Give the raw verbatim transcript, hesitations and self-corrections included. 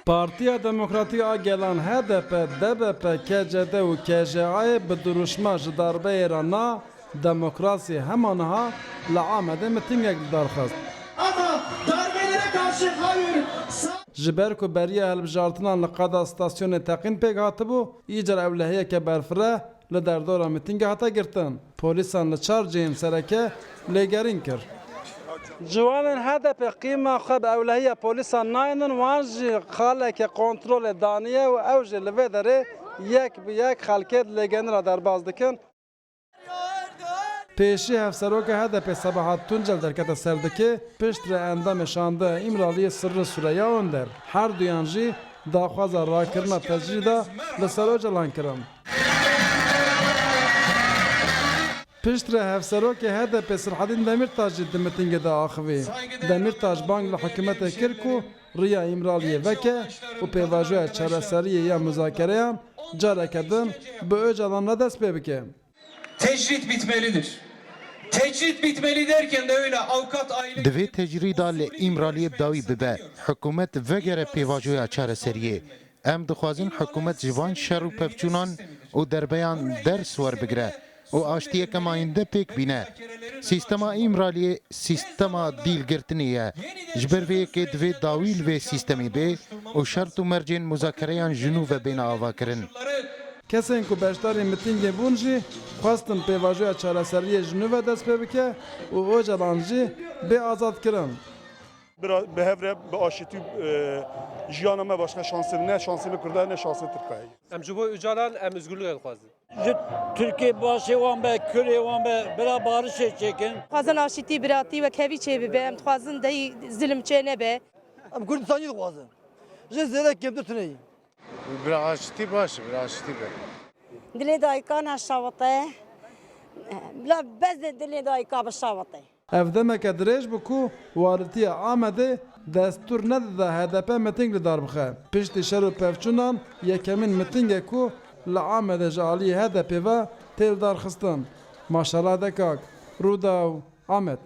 Partiya Demokratîk a Gelan H D P, D B P, K C D û K J Ayê bi dirûşma ji darbeyê re na demokrasiyê hema niha li Amedê mitingek li dar xist. Ama darbelere karşı hayır. Sa- Ji ber ku beriya hilbijartinan li qada stasyonê teqîn pêk hatibû, îcar ewlehiyeke berfireh li derdora mîtîngê hate girtin. Polîsan li çar cihên sereke lêgerîn kir. Ciwanên H D P qîma xwe bi ewlehiya polîsan nayênin, wan jî xaleke kontrolê daniye û ew jî li vê derê yek bi yek xelkê di lêgenîna derbas dikin. Pêşî hevserokê H D P Sebahat Tuncel derkete ser dikê, piştre endamê şandeya Îmraliyê Sirri Sureya Onder. Her duyan jî daxwaza rakirina tecrîda li ser Ocalan kirin. Piştre hevserokê H D P Sirhedîn Demîrtaş jî di mitingê de axivî. Demîrtaş bang li hikûmetê kir ku riya Îmraliyê veke û pêvajoya çareseriyê ya muzakereyan careke din bi Ocalan re dest pê bike. Tecrit bitmelidir. Tecrit bitmeli derken de öyle avukat aile... Divê tecrîda li Îmraliyê bi dawî bibe. Hikûmet vegere pêvajoya çareseriyê. Em dixwazin hikûmet ji van şer û pevçûnan û derbeyan ders werbigire û aştiyeke mayînde pêk bîne. Sîstema Îmraliyê sîstema dîlgirtinê ye. Ji ber vê yekê divê dawî li vê sîstemê bê û şert û mercên muzakereyan ji nû ve bêne avakirin. Kesên ku beşdarî mitîngê bûn jî xwestin pêvajoya çareseriyê ji nû ve dest pê bike û Ocalan jî bê azadkirin. Bira, bi hev re, bi aşitî, e, jiyana me başka şansê ne şansê me Kurda ne şansê Tirka ye. Em ji bo Ocalan em özgürlük dixwazin. Ji Tirkê başê wan be, Kurê wan be, bira barişê çêkin. Dixwazin aşitî, biratî, wekhevî çê bibe. Em dixwazin dey zilim çê nebe. Em Kurdistanî dixwazin. Ji zêde kêmtir tune ye. Bira aşitî baş e, bira aşitî be. Dilê dayika neşawite. Bila bez de dilê dayika bişawite. Ev demeke dirêj bû ku walîtiya Amedê destûr nedida H D P mitîng li dar bixe. Piştî şer û pevçûnan yekemîn mitîng e ku li Amedê ji aliyê H D P ve tê lidarxistin. Maşala Dekak, Rûdaw, Amed.